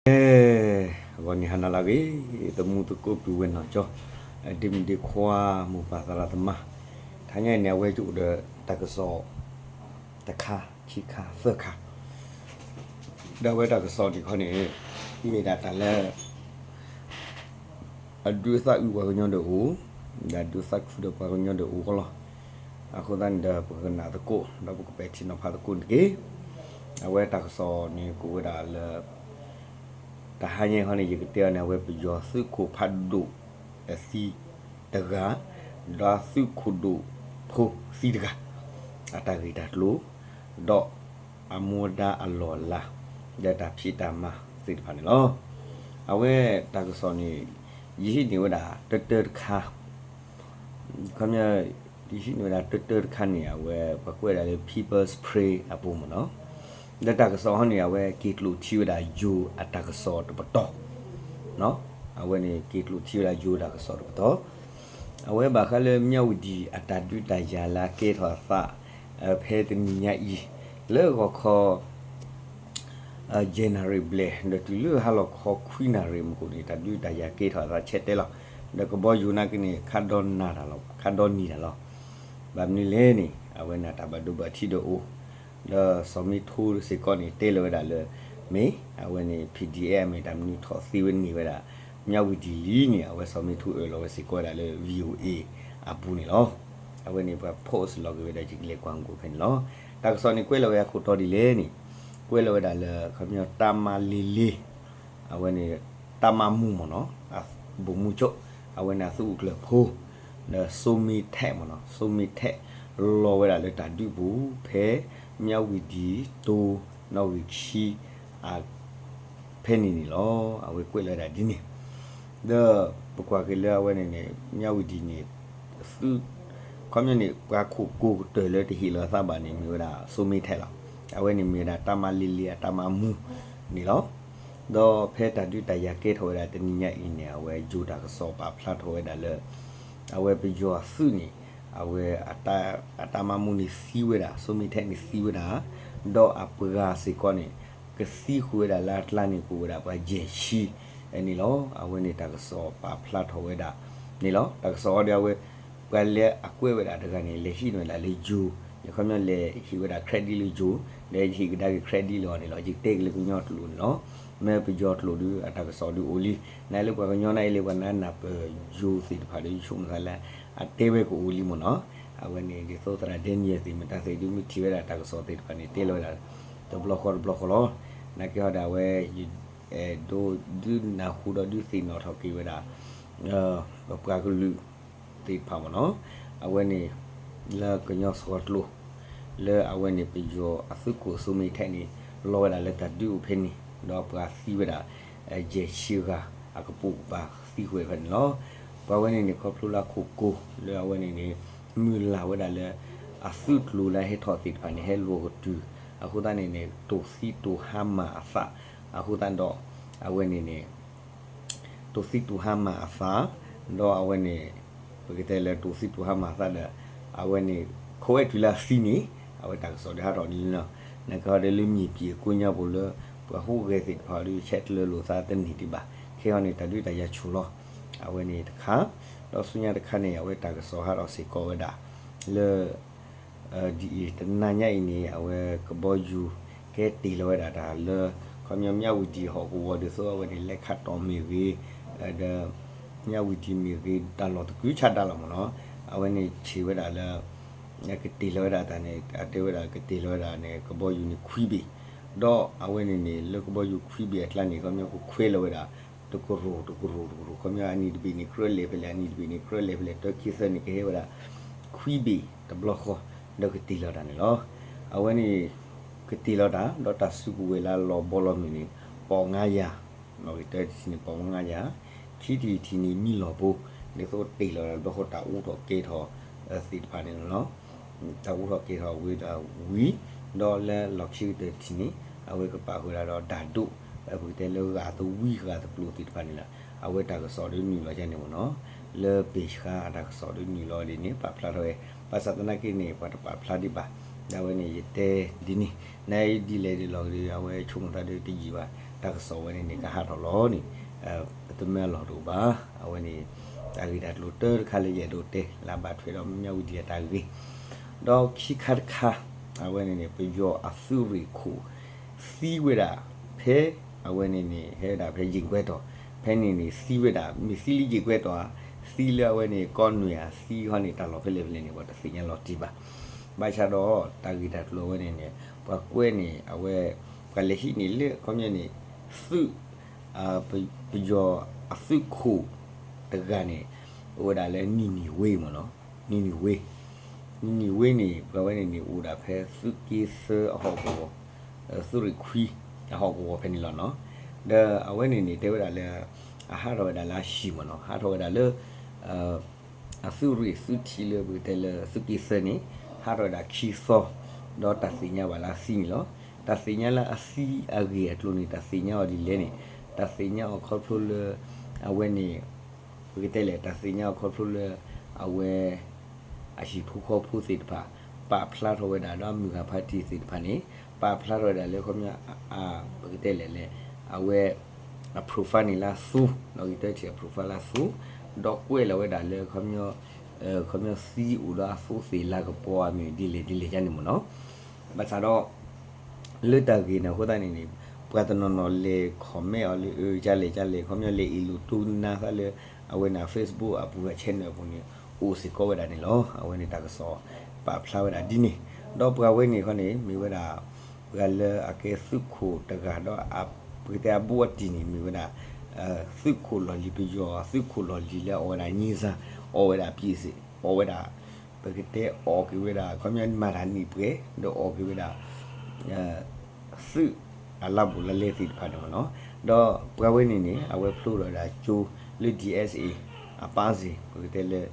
ကဲ, ဂီၤနံၤဟါနၤလၢအဂ့ၤ, သမူသကိးပုၢ်ဝဲၢ်နီၢ်ကၠီ, ဒ့မုၣ်ဒ့ခွါ မိၢ်ပၢ်သရၣ်သမါ, တဟါညါအံၤန့ၣ် အဝဲယအိၣ်ဒီးတၢ်ကစီၣ် တခါ, ခံခါ, သၢခါ, ဒီးအဝဲတၢ်ကစီၣ်တခါန့ၣ် မ့ၢ်ဒၣ်တၢ်လၢ အဒုးသးအုးပှၤကညီဒီးအိၣ်, ဒီးဒုးသးခုဒီးပှၤကညီဒီးအိၣ်ဃီလီၤ. အဃိသတးန့ၣ်ဒီး ပကနၣ်သကိး ဒီးပကပဲာ်ထံနီၤဖးသကိးန့ၣ်တက့ၢ်. အဝဲတၢ်ကစီၣ်န့ၣ် ကအိၣ်ဝဲဒၣ်လၢ တဟါညါအံၤန့ၣ် ယကတဲအီၤန့ၣ် အဝဲပယီၤသုးခိၣ်ဖးဒိၣ်အသံတဂၤ, ဒီးသုးခိၣ်ဒိၣ်ဖိသံတဂၤ, အတၢ်ဂ့ၢ်တၢ်ကျိၤ, ဒီးအမူဒါအလီၢ်အလၤ, ဒီးတၢ်ဖံးတၢ်မၤသ့ၣ်တဖၣ်န့ၣ်လီၤ. အဝဲတၢ်ကစီၣ်န့ၣ် ယဟံးန့ၢ်ဝဲဒၣ်တၢတၢတခါ ခီပညီ ယဟံးန့ၢ်ဝဲဒၣ်တၢတၢတခါန့ၣ် အဝဲပှၤကွဲးဒၣ်လၢ People's Spring အပူၤမ့ၢ်နီၤ. ဒီးတၢ်ကစီၣ်ဟီန့ၣ် အဝဲက့ၤကျိာ်ထံဝဲဒၣ် ယိၤအတၢ်ကစီၣ်တပတီၢ်, အဝဲန့ၣ်က့ၤကျိာ်ထံဝဲဒၣ် ယိၤတၢ်ကစီၣ်တပတီၢ်, အဝဲဘၣ်ဃးလၢ မၠၣ်ဝတံၣ် အတၢ်ဒုးတၢ်ယၤလၢအကဲထီၣ်အသး ဖဲတနံၤညါအံၤ လၢဂီၤခီ ယဲၢ်နၣ်ရံၣ်ဘျဲၣ် ဒီးတုၤလၢဟါလီၤခီခွံနၣ်ရံၣ်မုၢ်ကိၣ်န့ၣ် တၢ်ဒုးတၢ်ယၤကဲထီၣ်အသးဆဲးတဲလီၤ. ဒီးကဘီယူၤနာ်က့န့ၣ် ခါဒီနၤတၢ်လီၤ, ခါဒီနံၤတၢ်လီၤ. ဘၣ်မနုၤလဲၣ်န့ၣ် အဝဲန့ၣ်တၢ်ဘၣ်ဒိဘၣ်ထံးဒီးအိၣ်, ဒီးစီၤမ့ထိစ့ၢ်ကီးန့ၣ် တဲလီၤဝဲဒၣ်လၢ မ့ၢ်အဝဲန့ၣ် ဖံၣ်ဒံၣ်အဲၣ် မ့ၢ်တၢ်မနုၤထီၣ်သ့ဝဲန့ၢ်ဝဲဒၣ် မၠၣ်ဝတံၣ်လံန့ၣ် အဝဲစီၤမ့ထိအၢၣ်လီၤဝဲစ့ၢ်ကီးဝဲဒၣ်လၢ VOA အပူၤန့ၣ်လီၤ. အဝဲန့ၣ်ပှၤ post လီၤက့ၤဝဲဒၣ်ယကလဲၤကွၢ်ဂီၢ်ဖဲန့ၣ်လီၤ. တၢ်ကစီၣ်န့ၣ်ကွဲးလီၤဝဲအခိၣ်တီဒ်လဲၣ်န့ၣ်, ကွဲးလီၤဝဲဒၣ်လၢ ခီပညီ တၢ်မၤလ့လ့ အဝဲန့ၣ် တၢ်မၤမူမ့ၢ်နီၤ, ဘိၣ်မူကၠိ, အဝဲန့ၣ်အသုးခိၣ်ကျၢၢ်ဖိ ဒီးစိမ့ထဲးမ့ၢ်နီၤ, စိမ့ထဲး လီၤဝဲဒၣ်လၢတၢ်ဒုးပူၤ ဖဲမၠၣ်ဝတံၣ်တိၤ နီၣ်ဂံၢ်ခံ အ ဖဲန့ၣ်န့ၣ်လီၤ. အဝဲကွဲးလီၤဝဲဒၣ်ဒ်န့ၣ်, ဒီးပကွၢ်က့ၤလၢအဝဲန့ၣ်န့ၣ် မၠၣ်ဝတံၣ်န့ၣ် သုး ခီပညီန့ၣ် ပှၤခိၣ်ကိၤကတၢၢ်လၢတဟ့ၣ်လီၤအသးဘၣ်န့ၣ် မ့ၢ်ဝဲဒၣ်စိမ့ထဲးလီၤ. အဝဲန့ၣ်မ့ၢ်ဝဲဒၣ်တၢ်မၤလ့လ့အတၢ်မၤမူန့ၣ်လီၤ. ဒီးဖဲတၢ်ဒုးတၢ်ယၤကဲထီၣ်ဝဲဒၣ်တနံၤညါအံၤန့ၣ် အဝဲယိၤတၢ်ကစီၣ်ပာ်ဖျါထီၣ်ဝဲဒၣ်လၢ အဝဲပယီၤအသုးန့ၣ် အဝဲ အတၢ်မၤမူန့ၣ်သံဝဲဒၣ်, စိမ့ထဲးန့ၣ်သံဝဲဒၣ်, ဒီးအပှၤစ့ၢ်ကီးန့ၣ် ကသံဃုာ်ဝဲဒၣ်လၢအကျါန့ၣ် ကအိၣ်ဝဲဒၣ်ပှၤယဲၢ်ဆံန့ၣ်လီၤ. အဝဲန့ၣ်တၢ်ကစီၣ်ပာ်ဖျါထီၣ်ဝဲဒၣ်န့ၣ်လီၤ. တၢ်ကစီၣ်အီၤဒီးအဝဲ ပှၤလၢအကွဲးဝဲဒၣ်တဂၤန့ၣ် လဲၤဟံးန့ၢ်ဝဲဒၣ်လၢယိၤ, ယခီပညီလဲၤဟ့ၣ်ဝဲဒၣ် credit လၢယိၤ, ဒီးယဟ့ၣ်ကဒါက့ၤ credit လၢအီၤန့ၣ်လီၤ. ယတဲက့ၤလၢကညီကျိာ်န့ၣ်လီၤ. မ့ၢ်ပယီၤကျိာ်ဒီး အတၢ်ကစီၣ်ဒီးအိၣ်လံ. နလၢပှၤကညီန့ၣ်အံၤလၢပှၤနၢ်ပၢၢ်ယိၤသ့ၣ်တဖၣ်ဒီး ယဆိကမိၣ်သးလၢ အတဲဝဲကအိၣ်လံမ့ၢ်နီၤ. အဝဲန့ၣ် ဒ်သိးသရၣ်ဒဲနံၣ်ယဲၢ်သ့ၣ်မတၤသ့ၣ်ဒုးမ့ၢ်ထံၣ်ဝဲဒၣ်တၢ်ကစီၣ်သ့ၣ်တဖၣ်န့ၣ် တဲလီၤဝဲဒၣ် တဘျီဃီတဘျီဃီလီၤ. နာ်က့ဟီဒီးအဝဲ ယအဲၣ်ဒိးဒုးနၢ်ဟူဒီးဒုးသ့ၣ်နီၣ်ထီၣ်က့ၤဝဲဒၣ် ပပှၤကလုာ်သ့ၣ်တဖၣ်မ့ၢ်နီၤ, အဝဲန့ၣ် လၢကညီစှီၤကျိၤ လၢအဝဲန့ၣ်ပယီၤအသုးခိၣ်စိမ့ထဲးန့ၣ် လီၤဝဲဒၣ်လၢတၢ်ဒုးအိၣ်ဖဲန့ၣ် ဒီးပှၤသံဝဲဒၣ် ယဲၢ်ဆံဂၤ အကပိာ်ကပၤသံဃုာ်ဖဲန့ၣ်လီၤ. ပှၤဝဲန့ၣ်န့ၣ် ခီဖျိလၢအခိၣ်ကိၤလၢအဝဲန့ၣ်န့ၣ် မုၢ်လၢ်ဝဲဒၣ်လၢ အသုးကျိၤလၢအဟဲထီၣ်သ့ၣ်တဖၣ်န့ၣ် ဟဲလီၤကတုၤ အဃိသတးန့ၣ်န့ၣ် တိၢ်သံတိၢ်ဟါမၢ်အသး အဃိသတးဒီး အဝဲန့ၣ်န့ၣ် တိၢ်သံတိၢ်ဟါမၢ်အသး ဒီးအဝဲန့ၣ် ပကတဲလၢတိၢ်သံတိၢ်ဟါမၢ်အသးဒီး အဝဲန့ၣ် ခိးဝဲတုၤလၢအသံန့ၣ် အဝဲတၢ်ကစီၣ်ဒုးဟးထီၣ်ဒ်န့ၣ်လီၤ. နာ်က့ဟီဒီးလၢမ့ၢ်ပှၤကိညါပူၤလၢ ပှၤဟူးဂဲၤသ့ၣ်တဖၣ်ဒီး ဆဲးကျၢလိာ်သးတန့ၢ်ဒံးဘၣ်. ခဲအံၤန့ၣ် တၢ်ဒုးတၢ်ယၤဆူၣ်လီၤ. အဝဲန့ၣ်တခါ ဒီးဆူညါတခါန့ၣ် အဝဲတၢ်ကစီၣ်ဟးထီၣ်စ့ၢ်ကီးဝဲဒၣ် လၢ ဒ်အံၤ တနၤညါအံၤန့ၣ် အဝဲကဘီယူၤ ကဲတ့ၢ်လီၤဝဲဒၣ်တၢ်လၢ ခီပညီမၠၣ်ဝတံၣ်ဟီၣ်ကဝီၤဒ်သိးအဝဲန့ၣ် လဲၤခးတီၢ်မ့ၢ်ဂ့ၤ ဒီး မၠၣ်ဝတံၣ်မ့ၢ်ဂ့ၤ တၢ်လီၢ်တကုဆါဒၣ်လီၤမ့ၢ်နီၤ. အဝဲန့ၣ်ဆံးဝဲဒၣ်လၢ ကတ့ၢ်လီၤဝဲဒၣ်တၢ်န့ၣ် အတဲဝဲဒၣ်ကတ့ၢ်လီၤဝဲဒၣ်န့ၣ် ကဘီယူၤန့ၣ်ခွံဘ့ၣ် ဒီးအဝဲန့ၣ်န့ၣ် လၢကဘီယူၤခွံဘ့ၣ်အကျါန့ၣ် ခီပညီကခွဲးလီၤဝဲဒၣ် တကရူၢ်တကရူၢ်တကရူၢ် ခီပညီအနံၣ်တဘ့ၣ်န့ၣ် ကြၢးလဲၤဖဲလဲၣ် အနံၣ်တဘ့ၣ်န့ၣ် ကြၢးလဲၤဖဲလဲၣ် တၢခံသၢန့ၣ် ကဟဲဝဲဒၣ် ခွံဘ့ၣ်တဘျီဃီ ဒီးကတ့ၢ်လီၤတၢ်န့ၣ်လီၤ. အဝဲန့ၣ် ကတ့ၢ်လီၤတၢ် ဒီးတၢ်စုကဝဲၤလၢအလီၤဘီလီၤမုၢ်န့ၣ် ပီၣ်ငါးယၤ နီၣ်ဂံၢ်တၢတထံၣ်န့ၣ် ပီၣ်ဝဲငါးယၤ ခံထံၣ်တထံၣ်န့ၣ် မံလီၤဖိ ဒ်သိးတ့ၢ်လီၤတၢ်ဘျီဃီ တၢ်အူထီၣ်ကဲထီၣ်သ့ၣ်တဖၣ်န့ၣ်လီၤ. တၢ်အူထီၣ်ကဲထီၣ်ဝံၤဒီးဝံၤ ဒီးလၢလီၢ်ခံကတၢၢ်တထံၣ်န့ၣ် အဝဲကပာ်ဃုာ်ဒၣ်ဒီးတၢ်ဒိၣ် ပကတဲလၢဂာ်သဝံဂာ်သပျိၣ်သ့ၣ်တဖၣ်န့ၣ်လီၤ. အဝဲတၢ်ကစီၣ်ဒီးနုာ်လီၤယါန့ၣ်မ့ၢ်နီၤ လၢပ့ၢ်ဆှါအတၢ်ကစီၣ်ဒီးနုာ်လီၤဒ်န့ၣ် ပာ်ဖျါထီၣ်ဝဲ ဘၣ်ဆၣ်သနာ်က့န့ၣ် ပှၤတပာ်ဖျါဒံးဘၣ်. ဒ်ဝဲန့ၣ် ယတဲဒ်န့ၣ် နဒ်လဲၣ်ဒ်လဲၣ်ဂ့ၤဒီး အဝဲဆိကမိၣ်သးဒီးတယံာ်ဘၣ်. တၢ်ကစီၣ်ဝဲန့ၣ်န့ၣ် ကဟးထီၣ်လီၤန့ၣ် ပတမၢလီၤတအိၣ်ဘၣ်. အဝဲန့ၣ် တၢ်ဂ့ၢ်တၢ်ကျိၤတၢတခါလၢယအဲၣ်ဒိးတဲ လၢအဘၣ်ထွဲဒီးမၠၣ်ဝံၤဒံးအတၢ်ဂ့ၢ်, ဒီးခံခါတခါ အဝဲန့ၣ်န့ၣ် ပယီၤအသုးရ့ၣ်ခိၣ် သံဝဲဒၣ်ဖဲ အဝဲန့ၣ်န့ၣ် ဟဲဝဲဒၣ်ဖဲယ့ၣ်ကွဲတီၤ, ဖဲန့ၣ်န့ၣ် သံဝဲဒၣ် မ့ၢ်သံလၢယ့ၣ်ကွဲတီၤဧါ, သံလၢအဝဲန့ၣ် ကီနွံဧါ, သံခီန့ၣ် တၢ်လီၢ်ဖဲလဲၣ်ဖဲလဲၣ်န့ၣ် ပှၤတသ့ၣ်ညါလီၤတံၢ်ဘၣ်. ဘၣ်ဆၣ်ဒီး တၢ်ဂ့ၢ်တၢ်ကျိၤဝဲန့ၣ်န့ၣ် ပှၤကွဲးန့ၣ် အဝဲ ပှၤလဲၤဟံးန့ၢ်လၢ ခီပညီန့ၣ် သုး ပယီၤအသုးခိၣ်တဂၤန့ၣ် အိၣ်ဝဲဒၣ်လၢနံၣ်နံၣ်ဝ့မ့ၢ်နီၤ, နံၣ်နံၣ်ဝ့, နံၣ်နံၣ်ဝ့န့ၣ် ပှၤဝဲန့ၣ်န့ၣ် အိၣ်ဒၣ်ဖဲသုးက့သၢအဟီၣ်ကဝီၤ, သုးရ့ၣ်ခွံအဟီၣ်ကဝီၤဖဲန့ၣ်လီၤနီၤ. ဒီးအဝဲန့ၣ်န့ၣ် တဲဝဲဒၣ်လၢ အဟးထီၣ်ဝဲဒၣ်လၢအဟံၣ်မ့ၢ်နီၤ, ဟးထီၣ်ဝဲဒၣ်လၢ အသုးရ့ၣ်သုးထံးလၢပကတဲလၢသုးက့သၢန့ၣ် ဟးထီၣ်ဝဲဒၣ်ခံသီ, ဒီးတၢ်သ့ၣ်ညါဘၣ်လၢအသံန့ၣ်လီၤ. တၢ်သ့ၣ်ညါလၢအသံအဂ့ၢ်အကျိၤန့ၣ် တၢ်သ့ၣ်ညါအီၤဒ်လဲၣ်န့ၣ်, တၢ်သ့ၣ်ညါအီၤခီဖျိလၢ အဝဲန့ၣ် ပကတဲလဲၣ် တၢ်သ့ၣ်ညါအီၤခီဖျိလၢ အဝဲ အဟံၣ်ဖိဃီဖိသ့ၣ်တဖၣ် ပာ်ဖျါထီၣ်ဝဲဒၣ်ဒီးအမုၢ်ဂၤဖါတံၢ်သ့ၣ်တဖၣ်န့ၣ် ပာ်ဖျါထီၣ်ဝဲဒၣ်လၢခီပညီ ပကတဲလဲၣ်လဲၣ် အဝဲ အ profile န့ၣ်လၢအသူ, ဒီးဂ့ၤတဲထံၣ်အ profile လၢအသူ, ဒီးကွဲးလီၤဝဲဒၣ်လၢ ခီပညီသံအိၣ်ဒီးအသူသ့ၣ်လၤကပီၤအမံၤဒ်လဲၣ်ဒ်လဲၣ်ယါန့ၣ်မ့ၢ်နီၤ. ဘၣ်ဆၣ်ဒီး လၢတၢ်ဂ့ၢ်န့ၣ်အဃိသတးန့ၣ်န့ၣ် ပှၤတနီၤနီၤလဲၤ comment အီၤလၢ အၢ ကလဲၣ်ကလဲၣ် ခီပညီလဲၤအ့ၣ်လိာ်တိနါသးလၢ အဝဲန့ၣ် Facebook အပူၤ အ channel အပူၤန့ၣ် အိၣ်စ့ၢ်ကီးဝဲဒၣ်န့ၣ်လီၤ. အဝဲန့ၣ်တၢ်ကစီၣ် ပာ်ဖျါဝဲဒၣ်ဒ်န့ၣ်, ဒီးပှၤဝဲန့ၣ်ခီန့ၣ် မ့ၢ်ဝဲဒၣ် ပှၤလၢအကဲသုးခိၣ်တဂၤဒီး ပကတဲအဘူးအတံၢ်န့ၣ် မ့ၢ်ဝဲဒၣ် သုးခိၣ်လီၢ်လံၤ ပယီၤသုးခိၣ်လီၢ်လံၤလၢအီၣ်ဝဲဒၣ်ငြိမ်းချမ်း အီၣ်ဝဲဒၣ် ပျီစ့ၣ် အီၣ်ဝဲဒၣ် ပကတဲအီၣ်က့ၤဝဲဒၣ် ခီပညီမၤတၢ်နံၣ်ပှဲၤ ဒီးအီၣ်က့ၤဝဲဒၣ် သုးအလါဘူးလါလဲသ့ၣ်တဖၣ်န့ၣ်မ့ၢ်နီၤ. ဒီးပှၤဝဲန့ၣ်န့ၣ် အဝဲဖျိထီၣ်ဝဲဒၣ်ကၠိလၢ DSA အပၣ်စ့ၣ် ပကတဲလၢ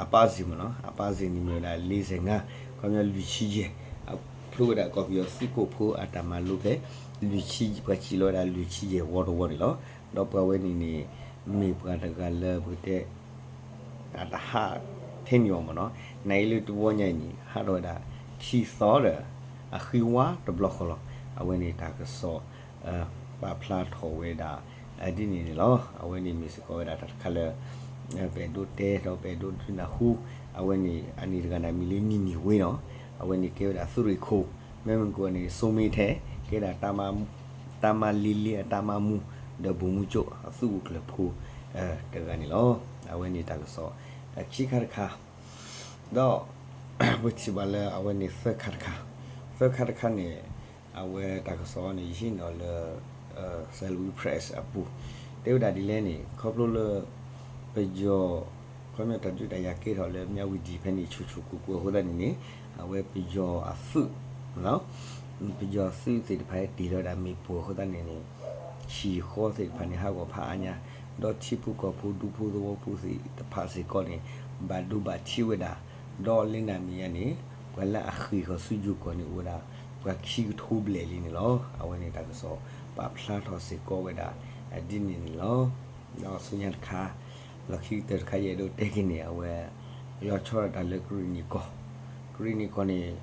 အပၣ်စ့ၣ်မ့ၢ်နီၤ, အပၣ်စ့ၣ်န့ၣ်မ့ၢ်ဝဲဒၣ် လေးဆယ့်ငါး ခီပညီလွံၢ်ဆံယဲၢ်, ဖျိဝဲဒၣ်ကီၢ်ပယီၤသုးခိၣ်ဖိအတၢ်မၤလိဖဲ လွံၢ်ဆံ ပှၤစံၣ်လီၤဝဲဒၣ်လွံၢ်ဆံယဲၢ်ဝီတဝီန့ၣ်လီၤ. ဒီးပှၤဝဲန့ၣ်န့ၣ် မ့ၢ်ပှၤတဂၤလၢပကတဲ အတဟးထဲန့ၣ်အီၤမ့ၢ်နီၤ, နအံၤလၢတဝီညါအံၤန့ၣ် ဟးထီၣ်ဝဲဒၣ်ခံသီဒီး အဃံဝါတဘျီဃီလီၤ. အဝဲန့ၣ်တၢ်ကစီၣ် ပာ်ဖျါထီၣ်ဝဲဒၣ် ဒ်န့ၣ်န့ၣ်လီၤ. အဝဲန့ၣ်မ့ၢ်စ့ၢ်ကီးဝဲဒၣ်တၢ်တခါလၢ ပအဲၣ်ဒိးတဲဒီးပအဲၣ်ဒိးဒုးနၢ်ဟူ, အဝဲန့ၣ် အန့ၣ်တဂၤန့ၣ်မံၤလၢနံၣ်နံၣ်ဝ့နီၤ, အဝဲန့ၣ်ကဲဝဲဒၣ်သုးရ့ၣ်ခိၣ်, မ့ၢ်မ့ၢ်ကွၢ်န့ၣ် စိမ့ထဲ ကဲဒၣ် တၢ်မါလ့လ့အတၢ်မါမူ ဒီးဗိုလ်မှူးချုပ် အသုးခိၣ်ကျၢၢ်ဖိ တဂၤန့ၣ်လီၤ. အဝဲန့ၣ်တၢ်ကစီၣ် ခံခါတခါ, ဒီး ပထံၣ်ဘၣ်လၢအဝဲန့ၣ်သၢခါတခါ, သၢခါတခါန့ၣ် အဝဲတၢ်ကစီၣ်န့ၣ် ယဟံးန့ၢ်အီၤလၢ Salween Press အပူၤ, တဲဝဲဒၣ်ဒ်လဲၣ်န့ၣ် ခီဖျိလၢ ပယီၤ ခီပညီတၢ်ဒုးတၢ်ယၤကဲထီၣ်လၢမၠၣ်ဝတံၣ်ဖဲန့ၣ် ဆူၣ်ဆူၣ်ကိၢ်ကိၢ်အဃိသတးန့ၣ်န့ၣ် အဝဲပယီၤအသုး ပယီၤသုးသ့ၣ်တဖၣ်ဟဲတ့ၢ်လီၤဝဲဒၣ်မ့ၣ်ပိၢ်အဃိသတးန့ၣ်န့ၣ် ဟံၣ်ဃီသ့ၣ်တဖၣ်န့ၣ် ဟးဂီၤဖးအါညါ, ဒီးထံဖိကီၢ်ဖိဒူဖိသဝီဖိသ့ၣ်တဖၣ်စ့ၢ်ကီးန့ၣ် ဘၣ်ဒိဘၣ်ထံးဝဲဒၣ်, ဒီးလၢနံၣ်မံၤညါန့ၣ် ပှၤလၢအဃ့ၢ်ဃီၤဆူယိၤကီၢ်န့ၣ်အိၣ်ဝဲဒၣ် ပှၤခံကထိဘျဲၣ်လံန့ၣ်လီၤ. အဝဲန့ၣ်တၢ်ကစီၣ်ပာ်ဖျါထီၣ်စ့ၢ်ကီးဝဲဒၣ် ဒ်န့ၣ်န့ၣ်လီၤ. ဒီးဆူညါတခါ လီၢ်ခံကတၢၢ်တခါ ယအဲၣ်ဒိးတဲက့ၤန့ၣ် အဝဲ လီၤဆီဒၣ်တၢ်လၢကရ့ၣ်နံၣ်ကီၢ်, ကရ့ၣ်နံၣ်ကီၢ်န့ၣ်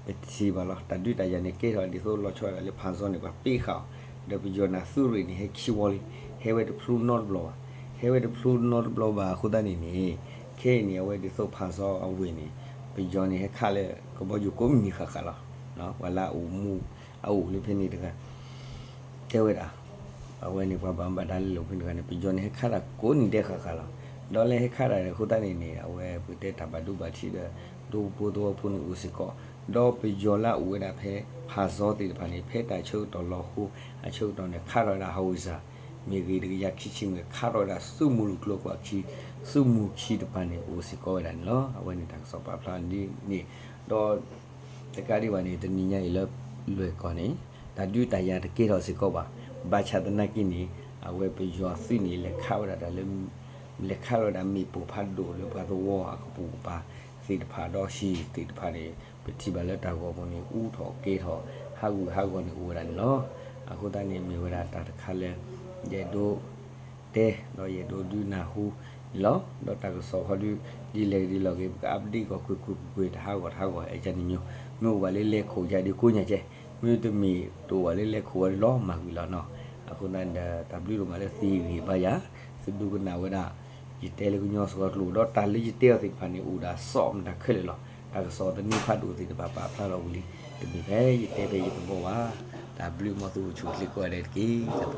ပထံၣ်ဘၣ်လီၤ တၢ်ဒုးတၢ်ယၤန့ၣ် ကဲထီၣ်ဒ်သိးလီၤဆီဒၣ်တၢ်လၢဖးစီန့ၣ် ပှၤပ့ဃာ်အီၤ, ဒီးပယီၤန့ၣ်သုးရ့ၣ်န့ၣ် ဟဲခံဝီလံ, ဟဲဝဲတဖျိနီတဘျီဘၣ်, ဟဲဝဲတဖျိနီတဘျီဘၣ်အဃိသတးန့ၣ်န့ၣ် ခဲအံၤန့ၣ် အဝဲဒ်သိးဖးစီအဝ့ၢ်န့ၣ် ပယီၤန့ၣ်ဟဲခးလၢကဘီယူၤကိးမုၢ်နံၤဃၣ်ဃၣ်လီၤ. ပှၤလၢအအိၣ်မူ အအိၣ်လၢဖဲန့ၣ်တဂၤ တဲဝဲဒၣ် အဝဲန့ၣ်ပှၤဘၣ်မူဘၣ်ဒါလၢလီၢ်ဖဲန့ၣ်တဂၤန့ၣ် ပယီၤန့ၣ်ဟဲခးတၢ်ကိးနံၤဒဲးဃၣ်ဃၣ်လီၤ. ဒီးလၢဟဲခးတၢ်အဃိသတးန့ၣ်န့ၣ် အဝဲပကတဲတၢ်ဘၣ်ဒိဘၣ်ထံးဒီး ဒူဖိသဝီဖိန့ၣ်အိၣ်စ့ၢ်ကီး, ဒီးပယီၤလၢအအိၣ်ဝဲဒၣ်ဖဲဖးစီသ့ၣ်တဖၣ်န့ၣ် ဖဲတၢ်ဆၢကတီၢ်လီၤဟိ အဆၢကတီၢ်န့ၣ် ခးထီၣ်ဝဲဒၣ် howitzer မ့ၢ်ဂ့ၤတကယၤခံဆံမ့ၢ်ဂ့ၤ ခးထီၣ်ဝဲဒၣ်သုးမုၢ်လူၢ်ကျိၤကွာ်ခံ သုးမုၢ်ခံတဖၣ်န့ၣ် အိၣ်စ့ၢ်ကီးဝဲဒၣ်န့ၣ်လီၤ. အဝဲန့ၣ်တၢ်ကစီၣ်ပာ်ဖျါဒ်န့ၣ်, ဒီး တကးဒံးဘၣ်န့ၣ် တနံၤညါအံၤလၢလွဲၢ်ကီၢ်န့ၣ် တၢ်ဒုးတၢ်ယၤတကဲထီၣ်စ့ၢ်ကီးဘၣ်. ဘၣ်ဆၣ်သနာ်က့န့ၣ် အဝဲပယီၤသုးန့ၣ် လဲၤခးဝဲဒၣ်တၢ်လၢ လဲၤခးလီၤဝဲဒၣ်မ့ၣ်ပိၢ်ဖးဒိၣ်လၢပှၤသဝီအကပိာ်ကပၤသ့ၣ်တဖၣ်ဒီးဟံၣ်သ့ၣ်တဖၣ်န့ၣ် ပထံၣ်ဘၣ်လၢတၢ်ဂီၤပူၤန့ၣ် အူထီၣ်ကဲထီၣ် ဟးဂူာ်ဟးဂီၤန့ၣ်အိၣ်ဝဲဒၣ်န့ၣ်လီၤ. အဃိသတးန့ၣ်မ့ၢ်ဝဲဒၣ်တၢ်တခါလၢ ယအဲၣ်ဒိး တဲ ဒီးယအဲၣ်ဒိးဒုးနၢ်ဟူန့ၣ်လီၤ. ဒီးတၢ်ကစီၣ်ခီဒုး ဒ်လဲၣ်ဒ်လဲၣ်ဂ့ၤ ပက update ဂီၤကွ့ၢ်ကွ့ၢ်ကွ့ၢ်ကွ့ၢ် တဟးဂီၤတဟးဂီၤ အဲၣ်ကန့ၣ်မ့ၢ် မ့ၢ်အိၣ်ဘၣ်လၢလဲၤခိၣ်ယၤဒ်ကိးညါကဲ မ့တမ့ၢ်တအိၣ်ဘၣ်လၢလဲၤခိၣ်ဝဲလီၤမၢ်ကွံာ်လီၤနီၤ. အဃိသတးန့ၣ်ဒီး တၢ်ဘျုးဒိၣ်မးလၢသုဟ့ၣ်ဂံၢ်ဘါယၤ, သုဒိကနၣ်ဝဲဒၣ် ယတဲလၢကညီစှီၤကျိာ် ဒီးတၢ်လၢယတဲအီၤသ့ၣ်တဖၣ်န့ၣ် အိၣ်ဒၣ်စီၤမတၤခဲလၢာ်လီၤ. တၢ်ကစီၣ်သန့ဖးဒိၣ်သ့ၣ်တဖၣ်ပာ်ဖျါထီၣ်ဝံၤလံ, တမ့ၢ်ဖဲယတဲဖဲယသဘီဘၣ်. တၢ်ဘျုးမ်သုအိၣ်ဆူၣ်အိၣ်ချ့ကိးဂၤဒဲးတက့ၢ်.